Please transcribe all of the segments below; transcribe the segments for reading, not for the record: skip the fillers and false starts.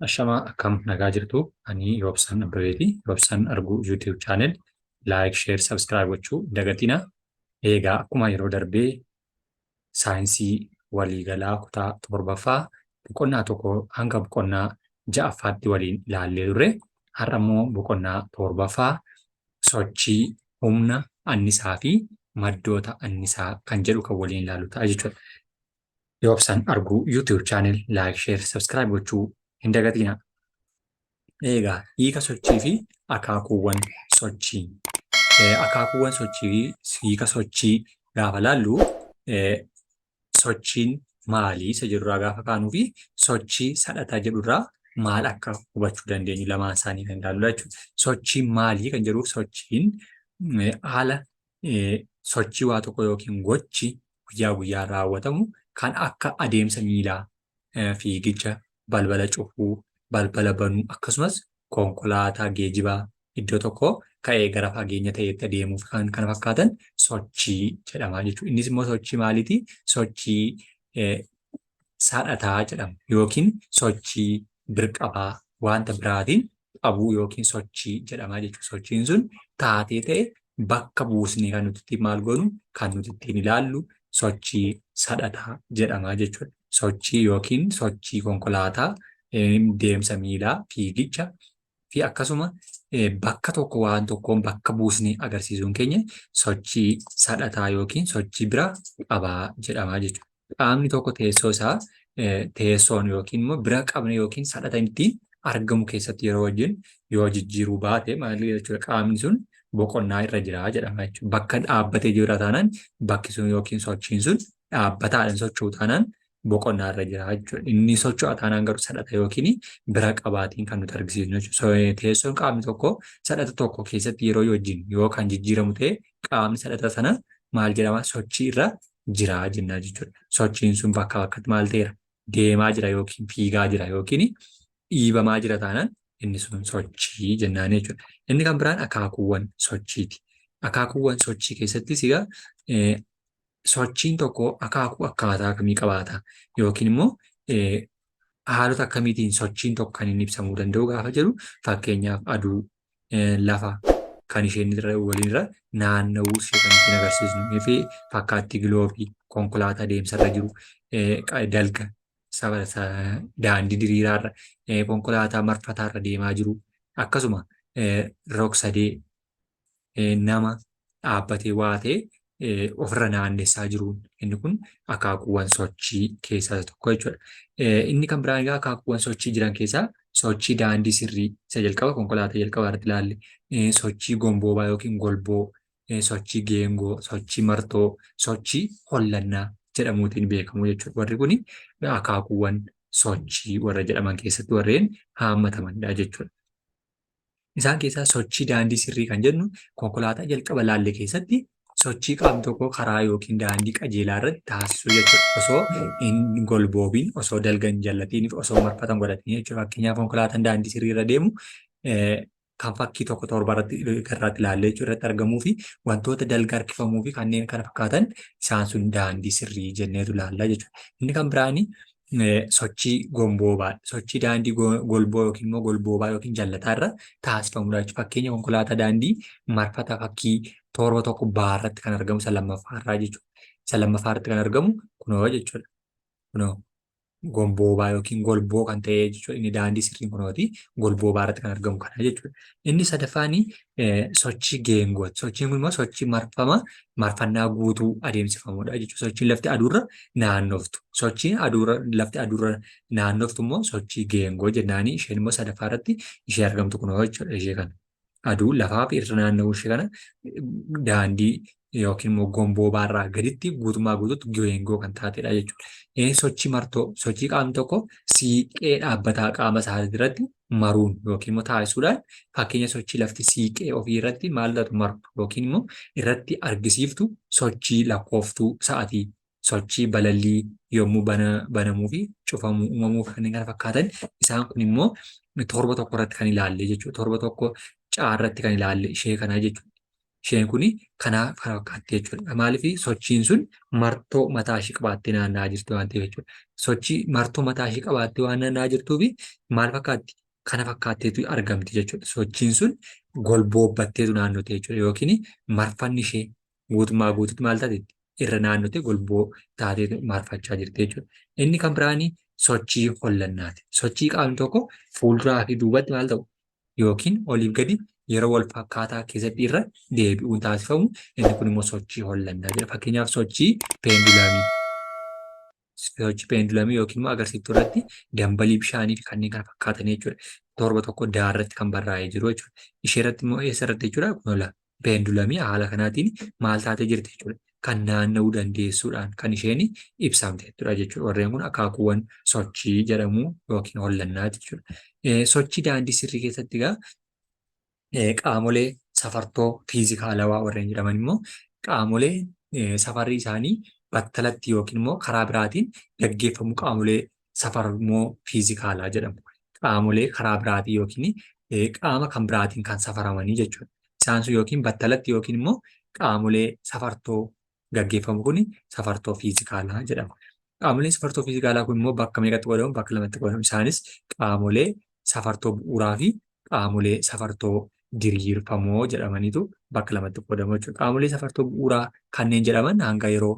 Ashamaa, akkam nagaa jirtu? Ani Yoobsan Abbabeeti. Yoobsan Arguu YouTube channel like, share, subscribe gochuu hin dagatinaa. Eegaa akkuma yeroo darbee saayinsii waliigalaa kutaa torbaffaa boqonnaa 1 hanga boqonnaa ja'affaatti waliin ilaallee turre. Har'a immoo boqonnaa torbaffaa sochii humna annisaa fi maddoota annisaa kan jedhu kan waliin ilaallu ta'a jechuudha. Yoobsan Arguu YouTube channel like, share, subscribe gochuu hin dagatinaa. Eegaa hiika sochii fi akaakuuwwan sochii. Akaakuuwwan sochii fi hiika sochii gaafa laallu, sochiin maalii isa jedhurraa gaafa kaanuu fi sochii sadhataa jedhurraa maal akka hubachuu dandeenyu lamaan isaanii kan ilaalludha jechuudha. Sochiin maalii kan jedhuuf, sochiin haala sochii waa tokko yookiin gochi guyyaa guyyaan raawwatamu kan akka adeemsa miilaa, fiigicha, balbala cufuu, balbala banuu, akkasumas konkolaataa geejibaa iddoo tokkoo ka'ee gara fageenya ta'etti adeemuuf kan kana fakkaatan sochii jedhama jechuudha. Innis immoo sochii maaliiti? Sochii sadhataa jedhama yookiin sochii birqabaa, wanta biraatiin qabuu yookiin sochii jedhama jechuudha. Sochiin sun taatee ta'e bakka buusnee kan nuti ittiin maal goonu, kan nuti ittiin ilaallu sochii sadhataa jedhama jechuudha. Sochii yookiin sochii konkolaataa, deemsa miilaa, fiigicha fi akkasuma bakka tokko waan tokkoon bakka buusnee agarsiisuun keenya sochii sadhataa yookiin sochii bira qabaa jedhama jechuudha. Qaamni tokko teessoo isaa teessoon yookiin immoo bira qabne yookiin sadhata ittiin argamu keessatti yeroo wajjin yoo jijjiiruu baate maal jechuudha? Qaamni sun boqonnaa irra jira jedhama jechuudha. Bakka dhaabbatee jira taanaan, bakki sun yookiin sochiin sun dhaabbataadhaan socho'u taanaan boqonnaa irra jira jechuudha. Inni socho'a taanaan garuu sadhata yookiin bira qabaatiin kan nuti argisiisnu jechuudha. Teessoon qaamni tokko sadhata tokko keessatti yeroo wajjin yoo kan jijjiiramu ta'e, qaamni sadhata sana maal jedhama? Sochii irra jira jennaa jechuudha. Sochiin sun bakka bakkatti maal ta'eera? Deemaa jira yookiin fiigaa jira yookiin dhiibamaa jira taanaan inni sun sochii jennaan jechuudha. Inni kan biraan akaakuuwwan sochiiti. Akaakuuwwan sochii keessattis egaa sochiin tokko akaakuu akkaataa akkamii qabaata yookiin immoo haalota akkamiitiin sochiin tokko kan inni ibsamuu danda'u gaafa jedhu, fakkeenyaaf aduu, lafa kan isheen irra waliin irra naanna'uu ishee kan ittiin agarsiisnu fi fakkaattii giloobii, konkolaataa deemsa irra jiru, dalga daandii diriiraarra, konkolaataa marfataarra deemaa jiru, akkasuma rog-sadee, nama dhaabbatee waa ta'e ofirra naannessaa jiruun, inni kun akaakuuwwan sochii keessaa isa tokko jechuudha. Inni kan biraan egaa akaakuuwwan sochii jiran keessaa sochii daandii sirrii isa jalqaba konkolaataa jalqaba irratti ilaalle, sochii gomboobaa yookiin golboo, sochii geengoo, sochii martoo, sochii hollannaa jedhamuutiin beekamu jechuudha. Warri kun akaakuuwwan sochii warra jedhaman keessatti warreen haammatamanidha jechuudha. Isaan keessaa sochii daandii sirrii kan jennu konkolaataa jalqaba laalle keessatti sochii qaamni tokko karaa yookiin daandii qajeelaa irratti taasisu jechuudha. Osoo hin golboobiin, osoo dalga hin jallatiin fi osoo marfata hin godhatiin jechuudha. Fakkeenyaaf, konkolaataan daandii sirrii irra deemu kan fakkii 1.7 irratti garraatti ilaallee jechuudha irratti argamuu fi wantoota dalga harkifamuu fi kanneen kana fakkaatan, isaan sun daandii sirrii jenneetu ilaalla jechuudha. Inni kan biraani sochii gomboobaa, sochii daandii golboo yookiin immoo golboobaa yookiin jallataa irra taasifamudha jechuudha. Fakkeenya konkolaataa daandii marfata fakkii 7.1 baarratti kan argamu isa lammaffaa irraa jechuudha. Isa lammaffaa irratti kan argamu kunoo jechuudha. Kunoo gomboobaa yookiin golboo kan ta'e jechuudha. Inni daandii sirriin kunooti golboobaa irratti kan argamu kana jechuudha. Inni sadaffaan sochii geengooti. Sochiin kun immoo sochii marfama marfannaa guutuu adeemsifamudha jechuudha. Sochiin lafti aduurra naannoftu. Sochiin aduurra lafti aduurra naannoftu immoo sochii geengoo jennaanii, isheen immoo sadaffaa irratti ishee argamtu kunoo jechuudha ishee kana. Aduu lafaaf irra naanna'uu ishee kana daandii yookiin immoo gomboobaa irraa gaditti guutummaa guutuutti geengoo kan taatedha jechuudha. Sochii martoo, sochii qaamni tokko siiqee dhaabbataa qaama isaa irratti maruun yookiin immoo taasisuudhaan, fakkeenya sochii lafti siiqee ofii irratti maal taatu martu yookiin immoo irratti argisiiftu, sochii lakkooftuu sa'atii, sochii balallii yommuu banamuu fi cufamuu uumamuu fi kanneen kana fakkaatan, isaan kun immoo 7.1 irratti kan ilaalle jechuudha. 7.1 caa irratti kan ilaalle ishee kana jechuudha. Isheen kun kanaaf kana fakkaatti jechuudha. Maaliif sochiin sun martoo mataa ishee qabaattee naanna'aa jirti waan ta'eef jechuudha. Sochii martoo mataa ishee qabaattee waan naanna'aa jirtuuf maal fakkaatti? Kana fakkaatteetu argamti jechuudha. Sochiin sun golboobbatteetu naannote jechuudha. Yookiin marfanni ishee guutummaa guututti maal taateetti? Irra naannotee golboo taatee marfachaa jirti jechuudha. Inni kan biraanii sochii hollannaati. Sochii qaamni tokko fuulduraa fi duubatti maal ta'u yookiin oliif gadi yeroo wal fakkaataa keessatti irra deebi'uun taasifamu inni kun immoo sochii hollannaa jedha. Fakkeenyaaf sochii peendulamii. Sochii peendulamii yookiin immoo agarsiiftuu irratti dambalii bishaanii fi kanneen kana fakkaatan jechuudha. Torba tokko daarratti kan barraa'ee jiru jechuudha. Ishee irratti immoo eessa irratti jechuudha? Kunola peendulamii haala kanaatiin maal taatee jirti jechuudha. Kan naanna'uu dandeessuudhaan kan isheen ibsamte jechuudha jechuudha. Warreen kun akaakuuwwan sochii jedhamu yookiin hollannaa jechuudha. Sochii daandii sirrii keessatti egaa qaamolee safartoo fiizikaalawaa warreen jedhaman immoo qaamolee safarri isaanii battalatti yookiin immoo karaa biraatiin gaggeeffamu qaamolee safarmoo fiizikaalaa jedhamu. Qaamolee karaa biraatiin yookiin qaama kan biraatiin kan safaramanii jechuudha. Isaan sun yookiin battalatti yookiin immoo qaamolee safartoo gaggeeffamu kun safartoo fiizikaalaa jedhama. Qaamoleen safartoo fiizikaalaa kun immoo bakka meeqatti qoodamu? Bakka lamatti qoodamu. Isaanis qaamolee safartoo bu'uuraa fi qaamolee safartoo diriirfamoo jedhamaniitu bakka lamatti qoodamu jechuudha. Qaamolee safartoo bu'uuraa kanneen jedhaman hanga yeroo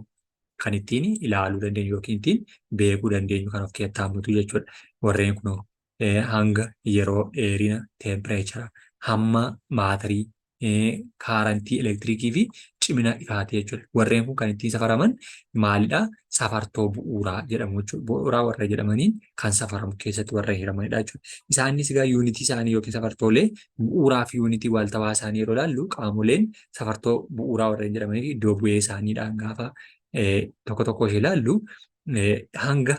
kan ittiin ilaaluu dandeenyu yookiin ittiin beekuu dandeenyu kan of keessatti hammatu jechuudha. Warreen kunoo hanga yeroo, dheerina, teempireechara, hamma maatarii, kaarantii elektiriikii fi cimina ifaati jechuudha. Warreen kun kan ittiin safaraman maalidha? Safartoo bu'uuraa jedhamu jechuudha. Bu'uuraa warra jedhamaniin kan safaramu keessatti warra hiramanidha jechuudha. Isaanis egaa yuunitii isaanii yookiin safartoolee bu'uuraa fi yuunitii waaltawaa isaanii yeroo ilaallu qaamoleen safartoo bu'uuraa warreen jedhamanii fi iddoo bu'ee isaaniidhaan gaafa tokko tokko ishee ilaallu hanga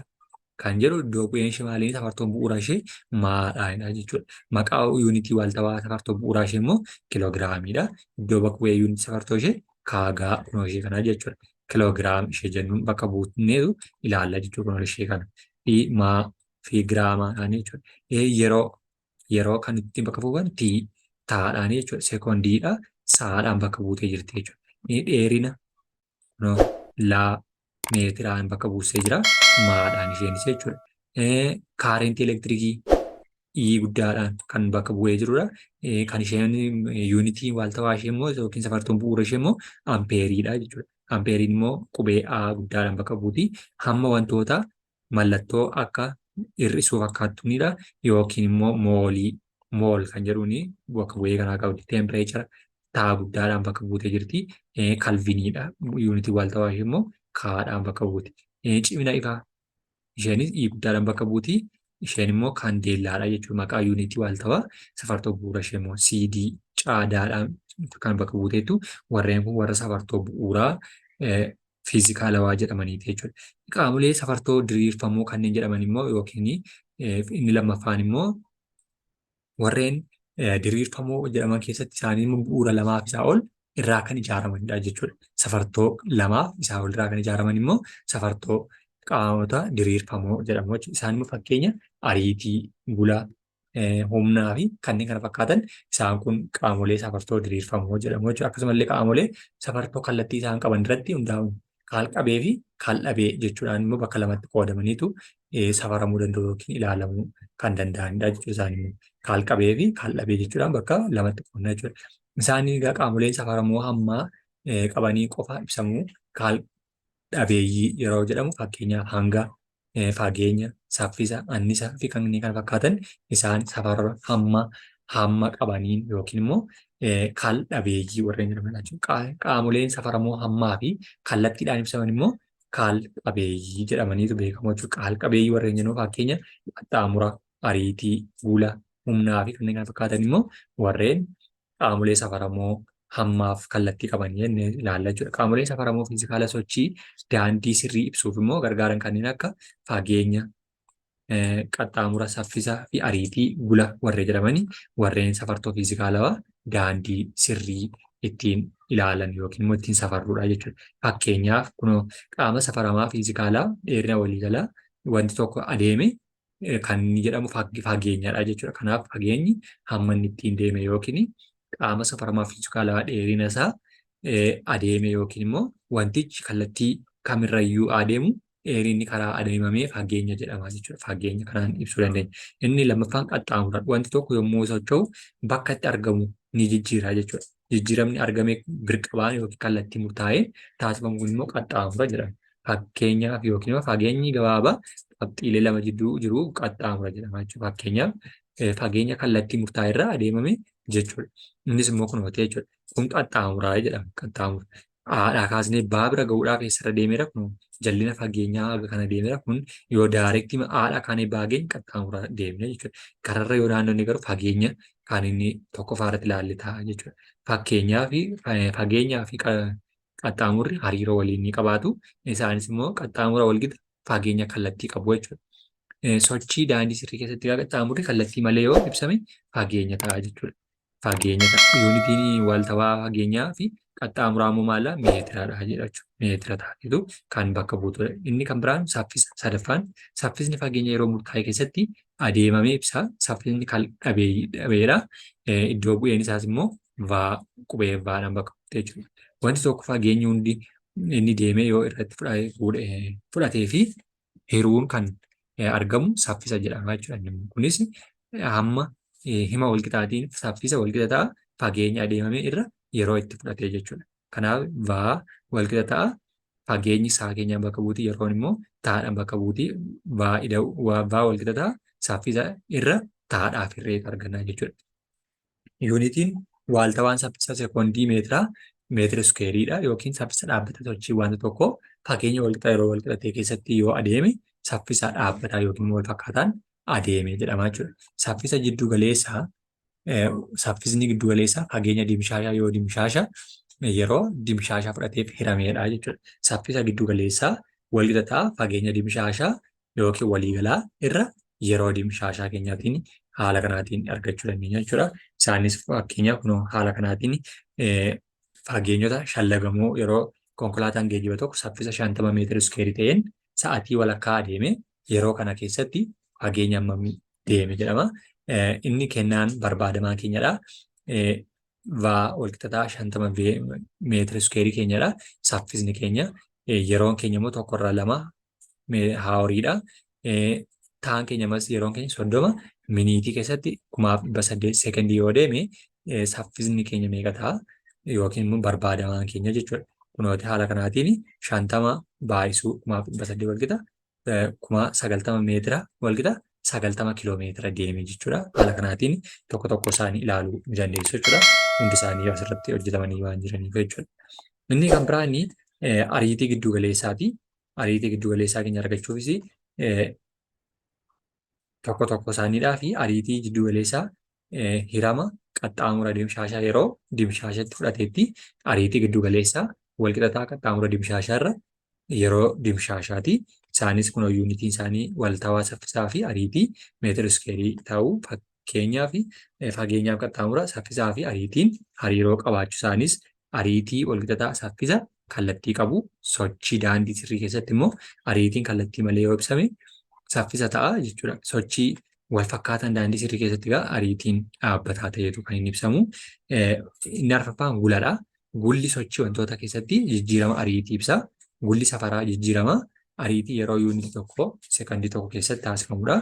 kan jedhu iddoo bu'een ishee maaliin safartoon bu'uura ishee maadhaanidha jechuudha. Maqaa yuunitii waaltawaa safartoo bu'uuraa ishee immoo kiloogiraamiidha. Iddoo bakka bu'ee yuunitii safartoo ishee kaagaa kunoo ishee kanaa jechuudha. Kiloogiraam ishee jennuun bakka buutneetu ilaalla jechuudha kunoo ishee kana. Fi maa fi giraamaadhaan jechuudha. Yeroo yeroo kan ittiin bakka bu'an T taadhaan jechuudha. Sekoondiidha sa'aadhaan bakka buutee jirti jechuudha. Dheerina kunoo laa meetiraan bakka buusee jira maadhaan isheenis jechuudha. Kaarentii elektirikii E guddaadhaan kan bakka bu'ee jirudha. Kan isheen yuunitii waaltawaa ishee immoo yookiin safartuun bu'uura ishee immoo ampeeriidha jechuudha. Ampeeriin immoo qubee A guddaadhaan bakka buuti. Hamma wantoota mallattoo akka hir'isuu fakkaattuunidha yookiin immoo moolii mool kan jedhuun bakka bu'ee kanaa qabdi. Teempireechara taa guddaadhaan bakka buutee jirti. Kalviniidha. Yuunitii waaltawaa ishee immoo kaadhaan bakka buuti. Cimina ifaa isheenis i guddaadhaan bakka buuti. Isheen immoo kaandeellaadha jechuudha. Maqaa yuunitii waaltawaa safartoo bu'uura ishee immoo CD caadaadhaan kan bakka buuteettu warreen kun warra safartoo bu'uuraa fiizikaalawaa jedhamaniiti jechuudha. Qaamolee safartoo diriirfamoo kanneen jedhaman immoo yookiin inni lammaffaan immoo warreen diriirfamoo jedhaman keessatti isaanii immoo bu'uura lamaaf isaa ol irraa kan ijaaramanidha jechuudha. Safartoo lamaaf isaa ol irraa kan ijaaraman immoo safartoo qaamota diriirfamoo jedhamu jechuudha. Isaan immoo fakkeenya ariitii, gula, humnaa fi kanneen kana fakkaatan isaan kun qaamolee safartoo diriirfamoo jedhamu jechuudha. Akkasumallee qaamolee safartoo kallattii isaan qaban irratti hundaa'uun kaal-qabee fi kaal-dhabee jechuudhaan immoo bakka lamatti qoodamaniitu safaramuu danda'u yookiin ilaalamuu kan danda'anidha jechuudha. Isaan immoo kaal-qabee fi kaal-dhabee jechuudhaan bakka lamatti qoodna jechuudha. Isaan egaa qaamoleen safaramoo hammaa qabanii qofa ibsamuu kaal dhabeeyyii yeroo jedhamu fakkeenyaaf hanga, fageenya, saffisa, annisa fi kanneen kana fakkaatan isaan safara hamma hamma qabaniin yookiin immoo kal dhabeeyyii warreen jedhaman jechuudha. Qaamoleen safaramoo hammaa fi kallattiidhaan ibsaman immoo kal qabeeyyii jedhamaniitu beekamu jechuudha. Kal qabeeyyii warreen jennu fakkeenya qaxxaamura, ariitii, guula, humnaa fi kanneen kana fakkaatan immoo warreen qaamolee safaramoo hammaaf kallattii qaban jennee ilaalla jechuudha. Qaamolee safaramoo fiizikaala sochii daandii sirrii ibsuuf immoo gargaaran kanneen akka fageenya, qaxxaamura, saffisa fi ariitii gula warreen jedhamanii warreen safartoo fiizikaalawaa daandii sirrii ittiin ilaalan yookiin immoo ittiin safarruudha jechuudha. Fakkeenyaaf kunoo qaama safaramaa fiizikaalaa dheerina waliigalaa wanti tokko adeeme kan inni jedhamu fageenyadha jechuudha. Kanaaf fageenyi hamma inni ittiin deeme yookiin Qaama safaramaa fiizikaalawaa dheerina isaa adeeme yookiin immoo wantichi kallattii kamirrayyuu adeemu dheerinni karaa adeemamee fageenya jedhama jechuudha. Fageenya kanaan ibsuu dandeenya. Inni lammaffaan qaxxaamura. Wanti tokko yommuu socho'u bakka itti argamu ni jijjiira jechuudha. Jijjiiramni argame birqabaan yookiin kallattii murtaa'een taasifamu kun immoo qaxxaamura jedhama. Fakkeenyaaf yookiin immoo fageenyi gabaabaa qabxiilee lama jidduu jiru qaxxaamura jedhama jechuudha. Fakkeenyaaf fageenya kallattii murtaa'e irra adeemame jechuudha. Innis immoo kunooti jechuudha. Kun qaxxaamuraa jedhama. Qaxxaamura. Aadhaa kaasnee baa bira gahuudhaaf eessarra deemeera kun jallina fageenyaa haga kana deemeera kun yoo daareektii aadhaa kaanee baa geenye qaxxaamura deemne jechuudha. Kararra yoo naannofne garuu fageenya kan inni tokkoffaa irratti ilaalle ta'a jechuudha. Fakkeenyaa fi fageenyaa fi qaxxaamurri hariiroo waliin ni qabaatu. Isaanis immoo qaxxaamura walqixa fageenya kallattii qabu jechuudha. Sochii daandii sirrii keessatti qaxxaamurri kallattii malee yoo ibsame fageenya ta'a jechuudha. Fageenya ta'a. Yuunitiin waaltawaa fageenyaa fi qaxxaamuraa immoo maala meetiradha jedha jechuudha. Meetira taatetu kan bakka buutudha. Inni kan biraan saffisa. Sadaffaan saffisni fageenya yeroo murtaa'e keessatti adeemamee ibsa. Saffisni kal dhabeedha. Iddoo bu'een isaas immoo vaa qubee vaadhaan bakka buute jechuudha. Wanti tokko fageenyi hundi inni deemee yoo irratti fudhatee fi hiruun kan argamu saffisa jedhama jechuudha. Kunis hamma hima walqixaatiin saffisa walqixa ta'a fageenya adeemame irra yeroo itti fudhatee jechuudha. Kanaaf vaa walqixa ta'a fageenyi saa keenyaan bakka buutii yeroon immoo taadhaan bakka buutii vaa ida'u vaa walqixa ta'a saffisa irra taadhaaf hirree arganna jechuudha. Yuunitiin waaltawaan saffisa sekoondii meetiraa meetira iskuweeriidha yookiin saffisa dhaabbata sochii wanta tokkoo fageenya walqixa yeroo walqixa ta'e keessatti yoo adeeme saffisa dhaabbataa yookiin wal fakkaataan adeeme jedhama jechuudha. Saffisa jiddu galeessaa saffisni giddu galeessaa fageenya dimshaashaa yoo dimshaasha yeroo dimshaashaa fudhateef hirameedha jechuudha. Saffisa giddu galeessaa walqixa ta'a fageenya dimshaashaa yookiin waliigalaa irra yeroo dimshaashaa keenyaatiin haala kanaatiin argachuu dandeenya jechuudha. Isaanis fakkeenyaaf kunoo haala kanaatiin fageenyota shallagamoo yeroo konkolaataan geejjiba tokko saffisa 50 meetira iskuweerii ta'een sa'atii walakkaa adeeme yeroo kana keessatti fageenya hammamii deeme jedhama. Inni kennaan barbaadamaa keenyadha. Vaa walqixxataa 50 meetira iskuweerii keenyadha. Saffisni keenya yeroon keenya immoo tokkorraa lama haaworiidha. Taan keenya ammas yeroon keenya 30 miniitii keessatti 1800 sekondii yoo deeme saffisni keenya meeqa ta'a yookiin immoo barbaadamaan keenya jechuudha. Kunooti haala kanaatiin 50 baay'isuu 1800 walqixa 90,000 meetira walqixa 90 kiiloomeetira deeme jechuudha. Haala kanaatiin tokko tokko isaanii ilaaluu ni dandeessu jechuudha. Hundi isaanii asirratti hojjetamanii waan jiraniif jechuudha. Inni kan biraa inni ariitii giddu galeessaati. Ariitii giddu galeessaa keenya argachuufis tokko tokko isaaniidhaa fi ariitii giddu galeessaa hirama qaxxaamura dimshaashaa yeroo dimshaashatti fudhateetti ariitii giddu galeessaa walqixataa qaxxaamura dimshaashaa irra yeroo dimshaashaati. Isaanis kun yuunitiin isaanii waltawaa saffisaa fi ariitii meetira iskeerii ta'uu fakkeenyaa fi fageenyaaf qaxxaamura saffisaa fi ariitiin hariiroo qabaachuu isaanis ariitii walqixataa saffisa kallattii qabu sochii daandii sirrii keessatti immoo ariitiin kallattii malee yoo ibsame saffisa ta'a jechuudha. Sochii wal fakkaataan daandii sirrii keessatti egaa ariitiin dhaabbataa ta'etu kan inni ibsamu. Inni arfaffaan guladha. Gulli sochii wantoota keessatti jijjiirama ariitii ibsa. Gulli safaraa jijjiirama ariitii yeroo yuunitii tokko sekondii tokko keessatti taasifamudha.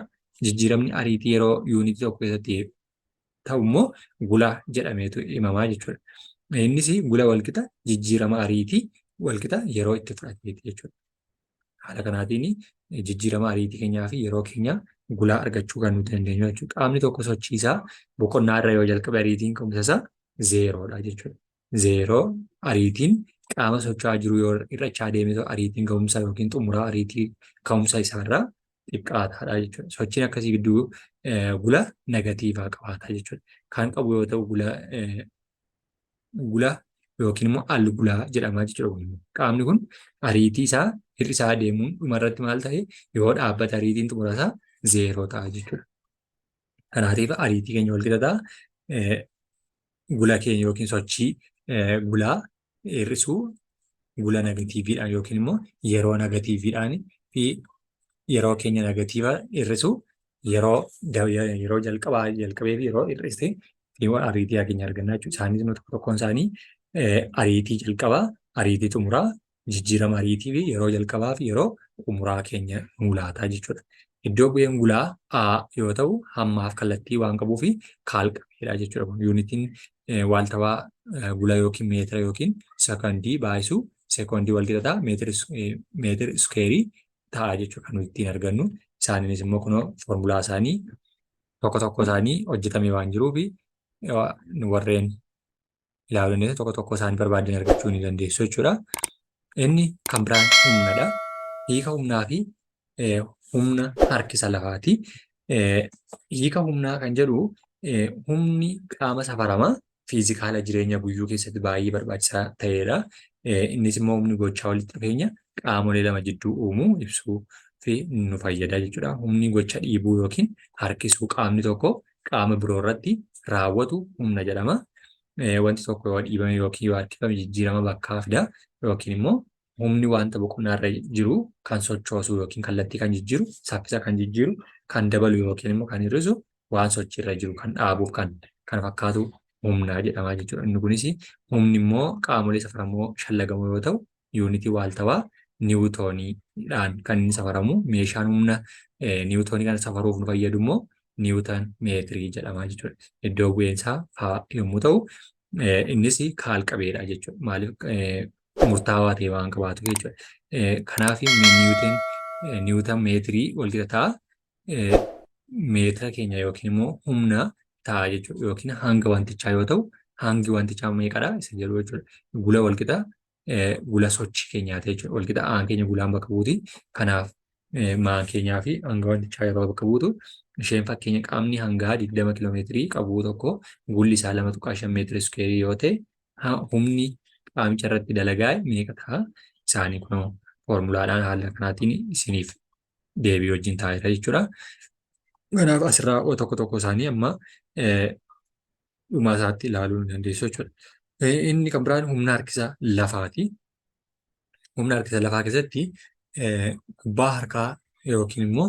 Jijjiiramni ariitii yeroo yuunitii tokko keessatti ta'u immoo gula jedhameetu himamaa jechuudha. Innis gula walqixa jijjiirama ariitii walqixa yeroo itti fudhateeti jechuudha. Haala kanaatiin jijjiirama ariitii keenyaa fi yeroo keenya gulaa argachuu kan nuti dandeenyu jechuudha. Qaamni tokko sochii isaa boqonnaa irra yoo jalqabe ariitiin ka'umsa isaa zeeroodha jechuudha. Zeeroo ariitiin qaama socho'aa jiru yoo hir'achaa deeme ariitiin ka'umsa yookiin xumuraa ariitii ka'umsa isaarraa xiqqaataadha jechuudha. Sochiin akkasii gidduu gula negatiivaa qabaata jechuudha. Kan qabu yoo ta'u gula gula yookiin immoo al gulaa jedhama jechuudha. Qaamni kun ariitii isaa hir'isaa deemuun dhumarratti maal ta'e yoo dhaabbate ariitiin xumura isaa zeeroo ta'a jechuudha. Kanaatiif ariitii keenya wal qixa ta'a. Gula keenya yookiin sochii gulaa hir'isuu gula negatiiviidhaan yookiin immoo yeroo negatiiviidhaan fi yeroo keenya negatiiva hir'isuu yeroo yeroo jalqabaa jalqabee fi yeroo hir'iste Ariitii keenya arganna jechuudha. Isaanis immoo tokko tokkoon isaanii ariitii jalqabaa, ariitii xumuraa, jijjiirama ariitii fi yeroo jalqabaa fi yeroo xumuraa keenya nuu laata jechuudha. Iddoo bu'een gulaa A yoo ta'u hammaaf kallattii waan qabuuf kaalqabeedha jechuudha. Yuunitiin waaltawaa gula yookiin meetira yookiin sekondii baay'isuu sekondii wal qixa ta'a meetir iskeerii ta'a jechuudha kan nuti ittiin argannu. Isaaniinis immoo kunoo foormulaa isaanii tokko tokko isaanii hojjetamee waan jiruuf warreen ilaaluu dandeessu tokko tokko isaanii barbaaddan argachuu ni dandeessu jechuudha. Inni kan biraan humnadha. Hiika humnaa fi humna harkisa lafaati. Hiika humnaa kan jedhu humni qaama safaramaa fiizikaala jireenya guyyuu keessatti baay'ee barbaachisaa ta'edha. Innis immoo humni gochaa walitti dhufeenya qaamolee lama jidduu uumu ibsuu fi nu fayyada jechuudha. Humni gocha dhiibuu yookiin harkisuu qaamni tokko qaama biroo irratti raawwatu humna jedhama. Wanti tokko yoo dhiibame yookiin yoo harkifame jijjiirama bakkaa fida yookiin immoo humni wanta boqonnaa irra jiru kan sochoosu yookiin kallattii kan jijjiiru, saffisa kan jijjiiru, kan dabalu yookiin immoo kan hir'isu waan sochii irra jiru kan dhaabuuf kan kana fakkaatu humna jedhama jechuudha. Inni kunis humni immoo qaamolee safaramoo shallagamoo yoo ta'u, yuunitii waaltawaa niwutooniidhaan kan inni safaramu. Meeshaan humna niwutoonii kana safaruuf nu fayyadu immoo niwutan meetirii jedhama jechuudha. Iddoo bu'een isaa faa yommuu ta'u, innis kaalqabeedha jechuudha. Maaliif murtaawaa ta'e waan qabaatuuf jechuudha. Kanaaf niwutan meetirii walqixa ta'a meetira keenya yookiin immoo humna ta'a jechuudha. Yookiin hanga wantichaa yoo ta'u, hangi wantichaa meeqadha isa jedhu jechuudha. Gula walqixa gula sochii keenyaati jechuudha. Walqixa aan keenya gulaan bakka buuti. Kanaaf maan keenyaa fi hanga wantichaa yeroo bakka buutu isheen fakkeenya qaamni hangaa 20 kiiloomeetirii qabu tokko gulli isaa 2.5 meetira iskuweerii yoo ta'e humni qaamicha irratti dalagaa'e meeqa ta'a? Isaanii kunoo foormulaadhaan haala kanaatiin isiniif deebii wajjin taa'eera jechuudha. Kanaaf asirraa tokko tokko isaanii amma dhuma isaatti ilaaluu ni dandeessu jechuudha. Inni kan biraan humna harkisa lafaati. Humna harkisa lafaa keessatti kubbaa harkaa yookiin immoo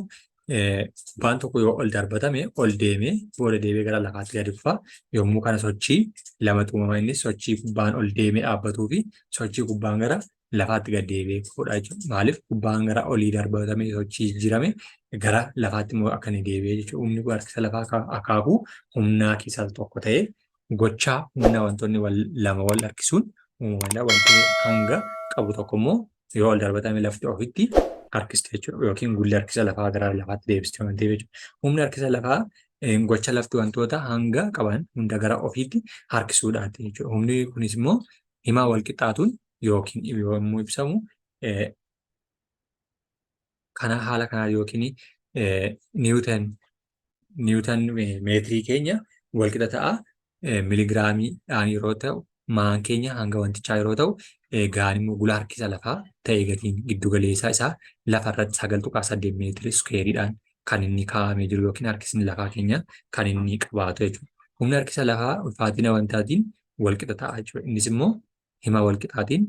kubbaan tokko yoo ol darbatame ol deemee booda deebi'ee gara lafaatti gadi kufa. Yommuu kana sochii lamatu uumama. Innis sochii kubbaan ol deemee dhaabbatuu fi sochii kubbaan gara lafaatti gad deebi'ee kufudha jechuudha. Maaliif kubbaan gara olii darbatame sochii jijjiirame gara lafaatti immoo akka inni deebi'ee jechuudha. Humni harkisa lafaa akaakuu humnaa keessaa tokko ta'ee gochaa humna wantoonni lama wal harkisuun uumamanidha. Wanti hanga qabu tokko immoo yoo ol darbatame lafti ofitti harkisti jechuudha. Yookiin gulli harkisa lafaa gara lafaatti deebisti waan ta'eef jechuudha. Humni harkisa lafaa gocha lafti wantoota hanga qaban hunda gara ofiitti harkisuudhaati jechuudha. Humni kunis immoo himaa wal qixxaatuun yookiin yommuu ibsamu kana haala kanaa yookiin niwutan niwutan meetirii keenya wal qixa ta'a miligiraamiidhaan yeroo ta'u maan keenya hanga wantichaa yeroo ta'u gaan immoo gula harkisa lafaa ta'e gatiin giddu galeessaa isaa lafa irratti 9.8 meetiri iskuweeriidhaan kan inni kaa'amee jiru yookiin harkisni lafaa keenya kan inni qabaatu jechuudha. Humni harkisa lafaa ulfaatina wantaatiin wal qixa ta'a jechuudha. Innis immoo hima wal qixaatiin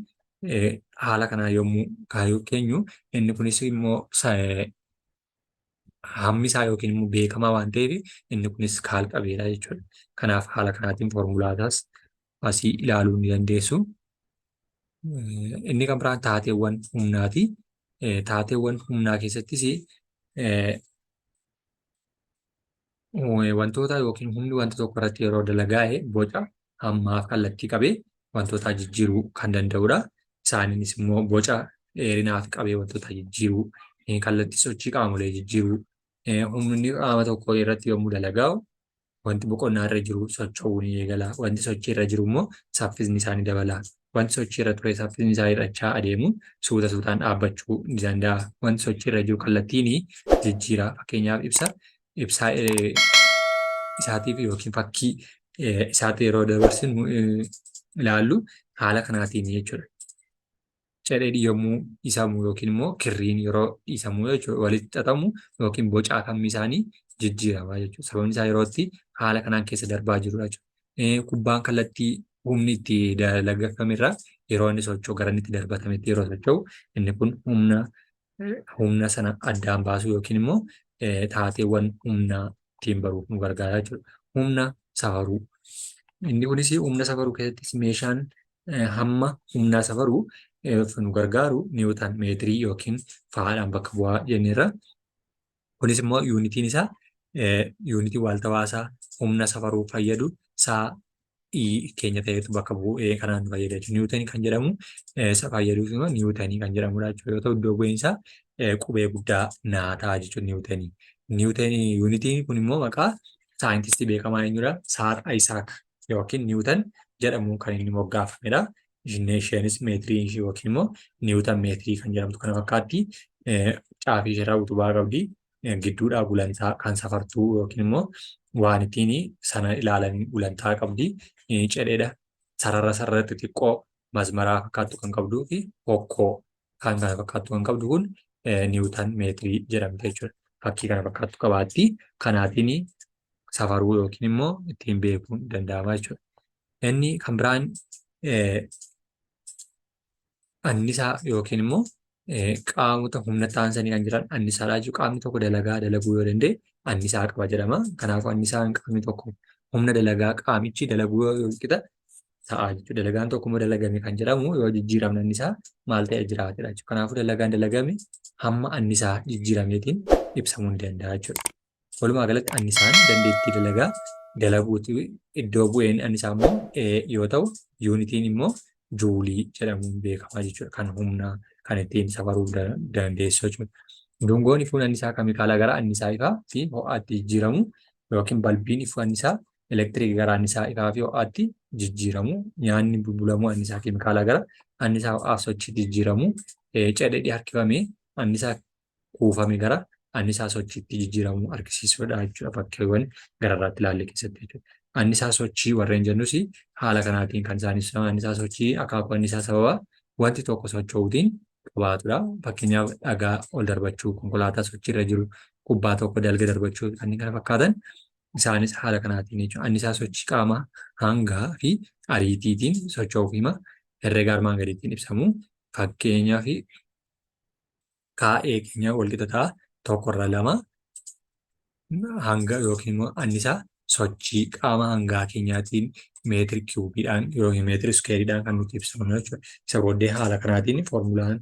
haala kanaa yommuu kaayuu keenyu inni kunis immoo hammi isaa yookiin immoo beekamaa waan ta'eef inni kunis kaal qabeedha jechuudha. Kanaaf haala kanaatiin foormulaa isaas asii ilaaluu ni dandeessu. Inni kan biraan taateewwan humnaati. Taateewwan humnaa keessattis wantoota yookiin humni wanta tokko irratti yeroo dalagaa'e boca hammaaf kallattii qabee wantoota jijjiiruu kan danda'udha. Isaaniinis immoo boca dheerinaaf qabee wantoota jijjiiruu, kallattii sochii qaamolee jijjiiruu, humni qaama tokko irratti yommuu dalagaa'u wanti boqonnaa irra jiru socho'uu ni eegala. Wanti sochii irra jiru immoo saffisni isaa ni dabala. Wanti sochii irra ture saffisni isaa hir'achaa adeemu suuta suutaan dhaabbachuu ni danda'a. Wanti sochii irra jiru kallattii ni jijjiira. Fakkeenyaaf ibsa ibsaa isaatiif yookiin fakkii isaatti yeroo dabarsinu ilaallu haala kanaatiin jechuudha. Cedheen yommuu dhiisamu yookiin immoo kirriin yeroo dhiisamu jechuudha walitti xaxamu yookiin bocaa kammi isaanii jijjiirama jechuudha. Sababni isaa yeroo itti haala kanaan keessa darbaa jirudha jechuudha. Kubbaan kallattii humni itti dalageffame irraa yeroo inni socho'u gara inni itti darbatametti yeroo socho'u inni kun humna humna sana addaan baasuu yookiin immoo taateewwan humnaa ittiin baruuf nu gargaara jechuudha. Humna safaruu. Inni kunis humna safaruu keessattis meeshaan hamma humnaa safaruu nu gargaaru niwutan meetirii yookiin fa'aadhaan bakka bu'aa jenneerra. Kunis immoo yuunitiin isaa yuunitii waaltawaasaa humna safaruu fayyadu saa i keenya ta'etu bakka bu'ee kanaan nu fayyada jechuudha. Niwutanii kan jedhamu isa fayyaduuf immoo niwutanii kan jedhamudha jechuudha. Yoo ta'u iddoo bu'een isaa qubee guddaa naa ta'a jechuudha niwutanii. Niwutanii yuunitiin kun immoo maqaa saayintistii beekamaa eenyudha? Saar Ayisaak yookiin Niwutan jedhamuun kan inni moggaafamedha. Isheenis meetirii ishee yookiin immoo niwutan meetirii kan jedhamtu kana fakkaatti. Caafii isheerraa utubaa qabdi. Gidduudhaa gulantaa kan safartuu yookiin immoo waan ittiin sana ilaalan gulantaa qabdi. Cedhedha. Sarara sarara xixiqqoo masmaraa fakkaattu kan qabduu fi hokkoo kan kana fakkaattu kan qabdu kun niwutan meetirii jedhamte jechuudha. Fakkii kana fakkaattu qabaatti. Kanaatiin safaruu yookiin immoo ittiin beekuun danda'ama jechuudha. Inni kan biraan annisaa yookiin immoo qaamota humna ta'ansanii kan jiran annisaadha jechuudha. Qaamni tokko dalagaa dalaguu yoo danda'e annisaa qaba jedhama. Kanaafuu annisaan qaamni tokko humna dalagaa qaamichi dalaguu yoo qixa ta'a jechuudha. Dalagaan tokko immoo dalagame kan jedhamu yoo jijjiiramni annisaa maal ta'e jiraatedha jechuudha. Kanaafuu dalagaan dalagame hamma annisaa jijjiirameetiin ibsamuu ni danda'a jechuudha. Walumaa galatti annisaan dandeettii dalagaa dalaguuti. Iddoo bu'een annisaa immoo E yoo ta'u, yuunitiin immoo juulii jedhamuun beekama jechuudha. Kan humna kan ittiin safaruu dandeessu jechuudha. Dungoon ifuun annisaa keemikaalaa gara annisaa ifaa fi ho'aatti jijjiiramu yookiin balbiin ifuu annisaa elektirikii gara annisaa ifaa fi ho'aatti jijjiiramu. Nyaanni bulbulamuu annisaa keemikaalaa gara annisaa ho'aaf sochiitti jijjiiramu. Cedhedhi harkifamee annisaa kuufame gara annisaa sochiitti jijjiiramuu argisiisuudha jechuudha bakkeewwan gararraatti ilaalle keessatti jechuudha. Annisaa sochii warreen jennus haala kanaatiin kan isaan ibsaman annisaa sochii akaakuu annisaa sababa wanti tokko socho'uutiin qabaatudha. Fakkeenyaaf dhagaa ol darbachuu, konkolaataa sochiirra jiru, kubbaa tokko dalga darbachuu kanneen kana fakkaatan isaanis haala kanaatiin jechuudha. Annisaa sochii qaamaa hangaa fi ariitiitiin socho'uuf hima herrega armaan gadiitiin ibsamu. Fakkeenyaaf KA keenya walqixa ta'a tokkorra lama hanga yookiin immoo annisaa sochii qaama hangaa keenyaatiin meetiri kiiyuubiidhaan yookiin meetiri iskeeriidhaan kan nuti ibsamu jechuudha. Isa booddee haala kanaatiin foormulaan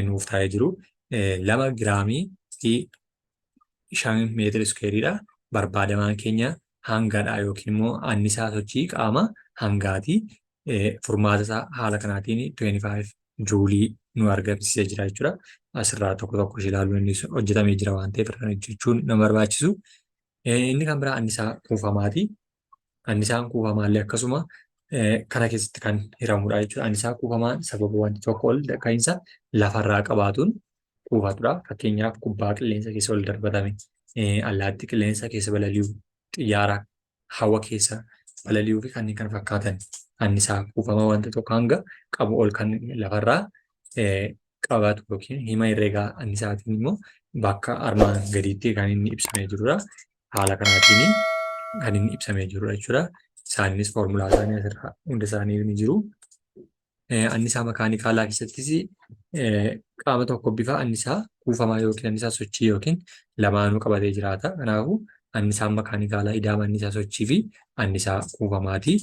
nuuf taa'ee jiru 2 giraamii fi 5 meetiri iskeeriidha. Barbaadamaan keenya hangadha yookiin immoo annisaa sochii qaama hangaati. Furmaata isaa haala kanaatiin 25 juulii nu argamsiisee jira jechuudha. Asirraa tokko tokko ishee ilaaluun inni hojjetamee jira waan ta'eef irra hojjechuun nama barbaachisu. Inni kan biraa annisaa kuufamaati. Annisaan kuufamaallee akkasuma kana keessatti kan hiramudha jechuudha. Annisaa kuufamaan sababa wanti tokko ol ka'iinsa lafarraa qabaatuun kuufatudha. Fakkeenyaaf kubbaa qilleensa keessa ol darbatame, allaattii qilleensa keessa balali'u, xiyyaara hawa keessa balali'uu fi kanneen kana fakkaatan annisaa kuufamaa wanta tokko hanga qabu ol kan lafarraa qabaatu yookiin hima herreegaa annisaatiin immoo bakka armaan gadiitti kan inni ibsamee jirudha. Haala kanaatiin kan inni ibsamee jirudha jechuudha. Isaanis foormulaa isaanii asirra hunda isaanii ni jiru. Annisaa makaanikaalaa keessattis qaama tokko bifa annisaa kuufamaa yookiin annisaa sochii yookiin lamaanuu qabatee jiraata. Kanaafuu annisaan makaanikaalaa idaama annisaa sochii fi annisaa kuufamaati.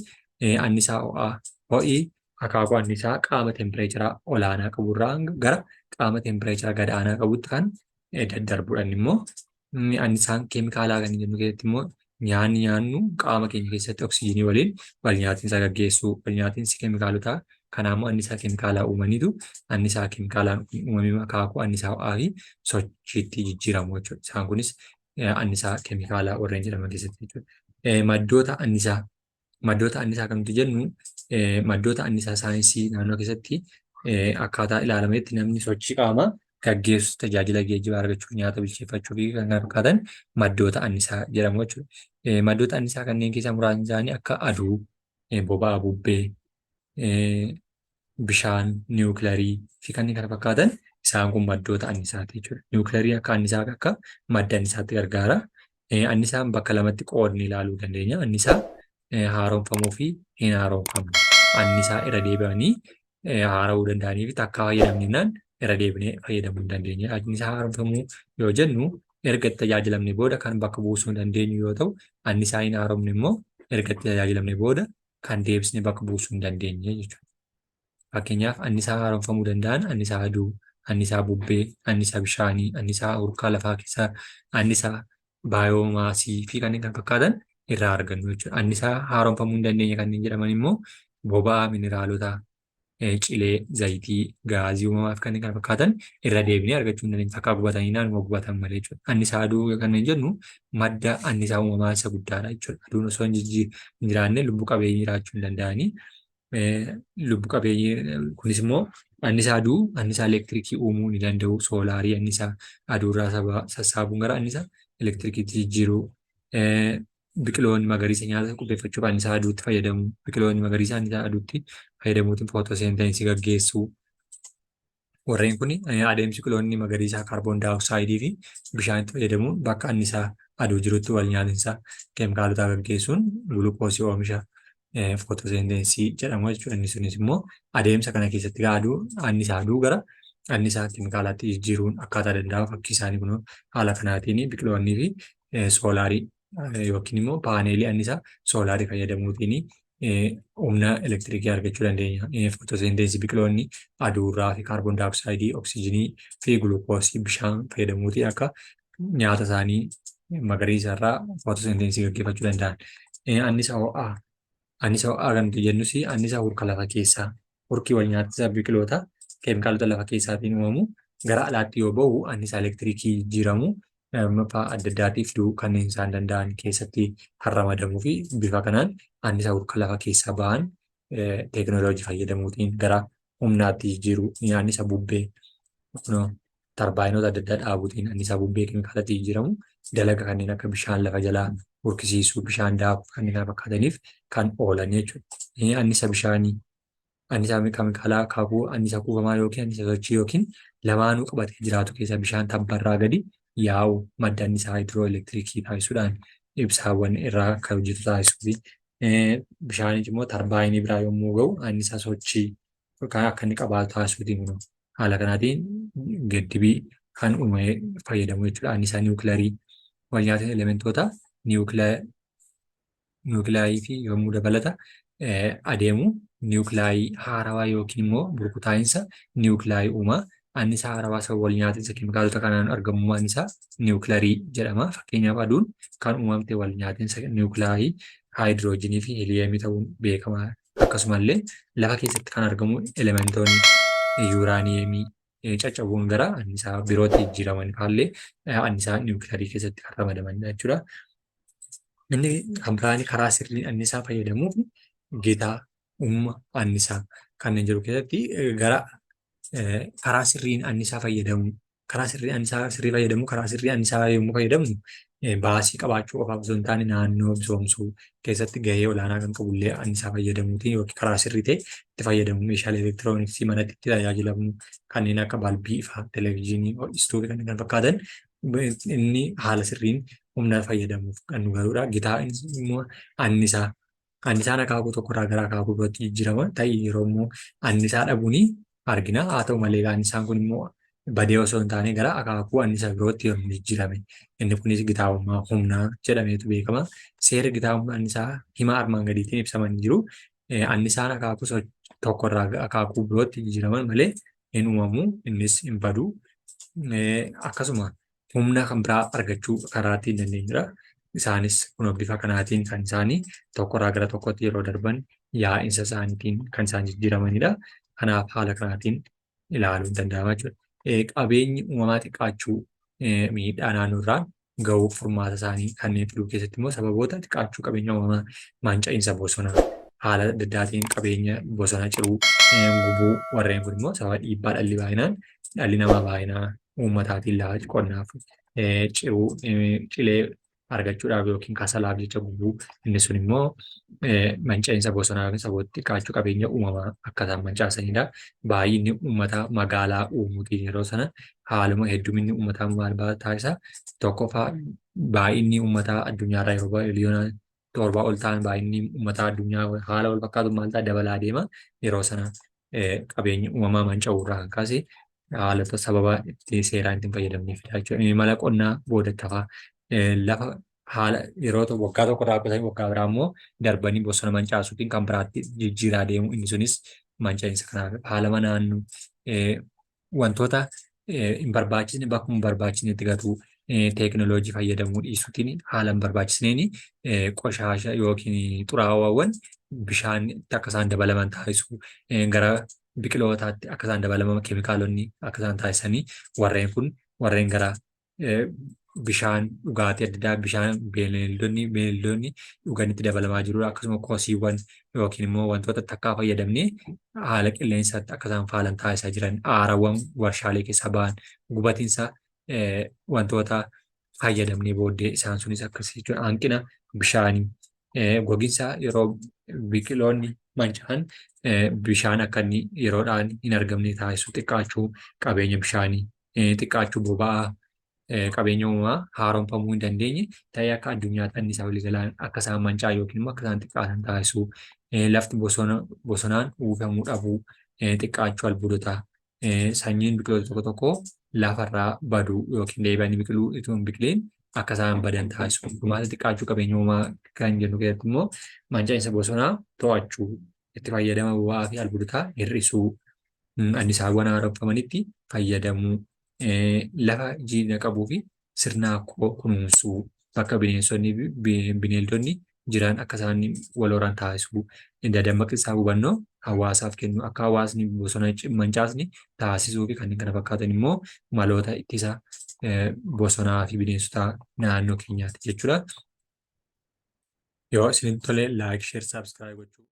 Annisaa ho'aa ho'i akaakuu annisaa qaama tempireecharaa olaanaa qaburraa gara qaama tempireechara gad aanaa qabutti kan daddarbudha. Inni immoo annisaan keemikaalaa kan jennu keessatti immoo nyaanni nyaannu qaama keenya keessatti oksijiinii waliin wal nyaatinsa gaggeessuu, wal nyaatinsi keemikaalotaa kanaa immoo annisaa keemikaalaa uumaniitu annisaa keemikaalaan uumamee akaakuu annisaa ho'aa fi sochiitti jijjiiramu jechuudha. Isaan kunis annisaa keemikaalaa warreen jedhaman keessatti jechuudha. Maddoota annisaa Maddoota annisaa kan nuti jennu maddoota annisaa saayinsii naannoo keessatti akkaataa ilaalametti namni sochii qaamaa gaggeessu tajaajila geejjibaa argachuuf nyaata bilcheeffachuu fi kan kana fakkaatan maddoota annisaa jedhamu jechuudha. Maddoota annisaa kanneen keessaa muraasni isaanii akka aduu, boba'aa bubbee, bishaan, niwukilarii fi kanneen kana fakkaatan isaan kun maddoota annisaati jechuudha. Niwukilarii akka annisaa akka madda annisaatti gargaara. Annisaan bakka lamatti qoodnee ilaaluu dandeenya. Annisaa haaromfamuu fi hin haaromfamne. Annisaa irra deebi'anii haara'uu danda'anii fi takkaa fayyadamnennaan irra deebinee fayyadamuu hin dandeenye. Annisaa haaromfamuu yoo jennu erga itti tajaajilamne booda kan bakka buusuu hin dandeenyu yoo ta'u, annisaa hin haaromne immoo erga itti tajaajilamne booda kan deebisnee bakka buusuu hin dandeenye jechuudha. Fakkeenyaaf annisaa haaromfamuu danda'an annisaa aduu, annisaa bubbee, annisaa bishaanii, annisaa hurkaa lafaa keessaa, annisaa baayoomaasii fi kanneen kana fakkaatan irraa argannu jechuudha. Annisaa haaromfamuu hin dandeenye kanneen jedhaman immoo boba'aa, mineraalota, cilee, zayitii, gaazii uumamaa fi kanneen kana fakkaatan irra deebinee argachuu hin dandeenyu. Takkaa gubatanii naannoo gubatan malee jechuudha. Annisaa aduu kanneen jennu madda annisaa uumamaa isa guddaadha jechuudha. Aduun osoo hin jiraanne lubbu qabeeyyii jiraachuu hin danda'anii. Lubbu qabeeyyii kunis immoo annisaa aduu annisaa elektirikii uumuu ni danda'u. Soolaarii annisaa aduurraa sassaabuun gara annisaa elektirikiitti jijjiiruu. Biqiloonni magariisa nyaata qopheeffachuuf annisaa aduutti fayyadamu. Biqiloonni magariisa annisaa aduutti fayyadamuutiin footooseentensii gaggeessuu. Warreen kun adeemsi biqiloonni magariisaa kaarboon daayooksaayidii fi bishaanitti fayyadamuun bakka annisaa aduu jirutti wal nyaatinsa keemikaalotaa gaggeessuun gulukoosii oomisha footooseentensii jedhamu jechuudha. Inni sunis immoo adeemsa kana keessatti aduu annisaa aduu gara annisaa keemikaalaatti jijjiiruun akkaataa danda'amu fakkii isaanii kun haala kanaatiin biqiloonnii fi soolaarii yookiin immoo paaneelii annisaa soolaarii fayyadamuutiin humna elektirikii argachuu dandeenya. Footoosenteesii biqiloonni aduurraa fi kaarboon daayooksaayidii, oksijiinii fi gulukoosii bishaan fayyadamuutiin akka nyaata isaanii magariisa irraa footoosenteesii gaggeeffachuu danda'an. Annisaa ho'aa. Annisaa ho'aa kan nuti jennus annisaa hurka lafa keessaa hurkii wal nyaatisa biqiloota keemikaalota lafa keessaatiin uumamu gara alaatti yoo bahu annisaa elektirikii jijjiiramu mafaa adda addaatiif fiduu kanneen isaan danda'an keessatti kan ramadamuu fi bifa kanaan annisaa hurka lafa keessaa bahan teekinooloojii fayyadamuutiin gara humnaatti jijjiiruu annisa bubbee kunoo tarbaayinoota adda addaa dhaabuutiin annisaa bubbee keemikaalatti jijjiiramu dalaga kanneen akka bishaan lafa jalaa hurkisiisuu, bishaan daakuu kanneen kana fakkaataniif kan oolan jechuudha. Annisa bishaanii, annisaa keemikaalaa akaakuu annisa kuufamaa yookiin annisa sochii yookiin lamaanuu qabatee jiraatu keessa bishaan tabbarraa gadi yaa'u madda annisaa haayidroo elektirikii taasisuudhaan ibsaawwan irraa akka hojjetu taasisuu fi bishaanichi immoo tarbaayinii biraa yommuu ga'u annisaa sochii kan akka inni qabaatu taasisuutiin kun haala kanaatiin gaddibii kan uumame fayyadamu jechuudha. Annisaa niwukilarii wal nyaata elementoota niwukilaayii fi yommuu dabalata adeemu niwukilaayii haarawaa yookiin immoo burkutaa'insa niwukilaayii uuma. Annisaa haarawaa sababa wal nyaatinsa keemikaalota kanaan argamu annisaa niwukilarii jedhama. Fakkeenyaaf aduun kan uumamte wal nyaatinsa niwukilaayii haayidiroojiinii fi hiliyeemii ta'uun beekama. Akkasumallee lafa keessatti kan argamu elementoonni yuuraaniyeemii caccabuun gara annisaa birootti jijjiiraman faallee annisaa niwukilarii keessatti kan ramadamanidha jechuudha. Inni kan biraan karaa sirriin annisaa fayyadamuuf gitaa uumama annisaa kanneen jiru keessatti gara karaa sirriin annisaa fayyadamuu karaa sirrii annisaa sirrii fayyadamuu karaa sirrii annisaa yommuu fayyadamnu baasii qabaachuu qofaaf osoo hin taane naannoo misoomsuu keessatti gahee olaanaa kan qabullee annisaa fayyadamuutiin yookiin karaa sirrii ta'e itti fayyadamu meeshaalee elektirooniksii manatti itti tajaajilamnu kanneen akka balbii ifaa televezyiinii ho'istuu fi kanneen kana fakkaatan inni haala sirriin humna fayyadamuuf kan nu gargaarudha. Gitaa immoo annisaa Annisaan akaakuu tokkorraa gara akaakuu birootti jijjiirama. Ta'ii yeroo immoo annisaa dhabuun argina. Haa ta'u malee annisaan kun immoo badee osoo hin taane gara akaakuu annisaa birootti yommuu jijjiirame. Inni kunis gitaa'ummaa humnaa jedhameetu beekama. Seerri gitaa'ummaa annisaa hima armaan gadiitiin ibsamanii jiru. Annisaan akaakuu tokkorraa akaakuu birootti jijjiiraman malee hin uumamu, innis hin badu. Akkasuma humna kan biraa argachuu karaa ittiin dandeenyudha. Isaanis kunoo bifa kanaatiin kan isaanii tokkorraa gara tokkotti yeroo darban yaa'insa isaaniitiin kan isaan jijjiiramanidha. Kanaaf haala kanaatiin ilaaluun danda'ama jechuudha. Qabeenyi uumamaa xiqqaachuu miidhaa naannoo irraan gahuuf furmaata isaanii kanneen fiduu keessatti immoo sababoota xiqqaachuu qabeenya uumamaa manca'iinsa bosonaa haala adda addaatiin qabeenya bosona ciruu gubuu warreen kun immoo sababa dhiibbaa dhalli baay'inaan dhalli namaa baay'inaa uummataatiin lafa qonnaaf ciruu cilee argachuudhaaf yookiin kasalaaf jecha gubuu inni sun immoo manca'iinsa bosonaa yookiin sababoota xiqqaachuu qabeenya uumamaa akka isaan mancaasanidha. Baay'inni uummataa magaalaa uumuutiin yeroo sana haaluma hedduminni uummataa maal taasisa tokkoffaa baay'inni uummataa addunyaarraa yeroo miliyoona 7 ol ta'an baay'inni uummataa addunyaa haala wal fakkaatu maal ta'a dabalaa deema yeroo sana qabeenyi uumamaa manca'uu irraa kan kaase haalota sababa itti seeraan ittiin fayyadamneefidha jechuudha. Mala qonnaa boodatti hafaa lafa Haala yeroo waggaa tokko dhaabbatanii waggaa biraa immoo darbanii bosona mancaasuutiin kan biraatti jijjiiraa deemu, inni sunis manca'iinsa kanaaf. Faalama naannoo, wantoota hin barbaachisne bakkuma hin barbaachisnetti gatuu, teekinooloojii fayyadamuu dhiisuutiin haala hin barbaachisneen qoshaasha yookiin xuraawwaawwan bishaanitti akka isaan dabalaman taasisuu, gara biqilootaatti akka isaan dabalaman keemikaalonni akka isaan taasisanii, warreen kun warreen gara bishaan dhugaatii adda addaa, bishaan beneeldonni dhuganitti dabalamaa jirudha. Akkasuma kosiiwwan yookiin immoo wantoota takkaa fayyadamnee haala qilleensaatti akka isaan faalan taasisaa jiran, aarawwan warshaalee keessaa ba'an, gubatiinsa wantoota fayyadamnee booddee isaan sunis akkas jechuudha. Hanqina bishaanii, gogiinsa yeroo biqiloonni manca'an bishaan akka inni yeroodhaan hin argamne taasisu, xiqqaachuu qabeenya bishaanii, xiqqaachuu boba'aa, qabeenya uumamaa haaromfamuu hin dandeenye ta'ee akka addunyaatti anniisaa waliigalaan akka isaan manca'an yookiin immoo akka isaan xiqqaatan taasisuu, lafti bosonaan uwwifamuu dhabuu, xiqqaachuu albuudotaa, sanyiin biqiloota tokko tokko lafarraa baduu yookiin deebi'anii biqiluu itoo hin biqiliin akka isaan badan taasisu. Gumaata xiqqaachuu qabeenya uumamaa kan jennu keessatti immoo manca'iinsa bosonaa to'achuu, itti fayyadama boba'aa fi albuudotaa hir'isuu, annisaawwan haaromfamanitti fayyadamuu, lafa jiidhina qabuu fi sirna akkoo kunuunsuu, bakka bineensonni bineeldonni jiran akka isaan wal horan taasisuu, dadammaqinsa hubannoo hawaasaaf kennu, akka hawaasni bosona mancaasni taasisuu fi kanneen kana fakkaatan immoo maloota ittisa bosonaa fi bineensota naannoo keenyaati jechuudha. Yoo isinitti tole, like, share, subscribe gochuu.